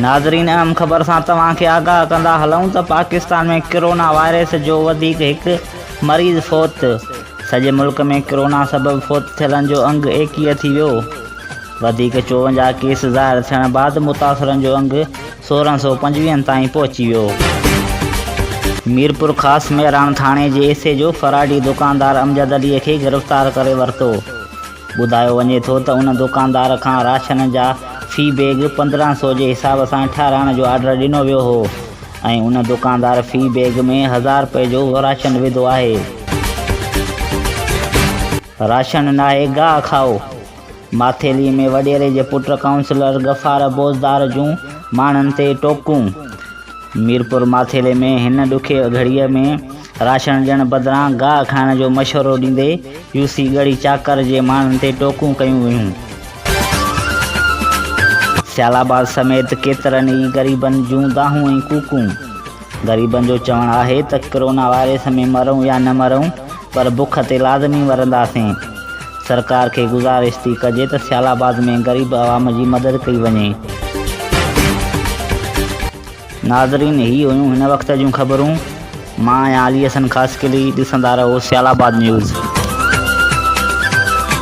ناظرين اهم خبر سان توهان کي آگاهه ڪندا هلون ته پاڪستان ۾ ڪرونا وائرس جو وڌيڪ هڪ مريض فوت، سڄي ملڪ ۾ ڪرونا سبب فوت ٿيلن جو انگ 21 ٿي ويو، وڌيڪ 54 ڪيس ظاهر ٿيڻ بعد متاثرن جو انگ 1625 تائين پهچي ويو. ميرپورخاص مهراڻ ٿاڻي جي ايس ايچ او فراڊي دڪاندار امجد علي کي گرفتار ڪري ورتو. ٻڌايو وڃي ٿو ته ان دڪاندار کان راشن جا في بيگ 15 سو جي حساب سان ٺهرائڻ جو آرڊر ڏنو ويو هو ۽ ان دڪاندار في بيگ ۾ هزار رپئي جو راشن وڌو آهي. راشن ناهي گاهه کائو. ماٿيلي ۾ وڏيري جي پٽ ڪائونسلر غفار بوزدار جون ماڻهن تي ٽوڪون. ميرپور ماٿيلي ۾ هن ڏکي گهڙيء ۾ راشن ڏيڻ بدران گاهه کائڻ جو مشورو ڏيندي يو سي ڳڙهي چاڪر جي ماڻهن تي ٽوڪون ڪيون ويون. سيال آباد سميت ڪيترن ئي غريبن جون دانهون ۽ ڪوڪون. غريبن جو چوڻ آهي ته ڪرونا وائرس ۾ مرون يا نه مرون پر بک تي لازمي مرنداسين. سرڪار کي گذارش ٿي ڪجي ته سيال آباد ۾ غريب عوام جي مدد ڪئي وڃي. ناظرين هي هيون هن وقت جون خبرون مان آهيان علي حسن خاصخيلي ڏسندا رهو سيال آباد نيوز.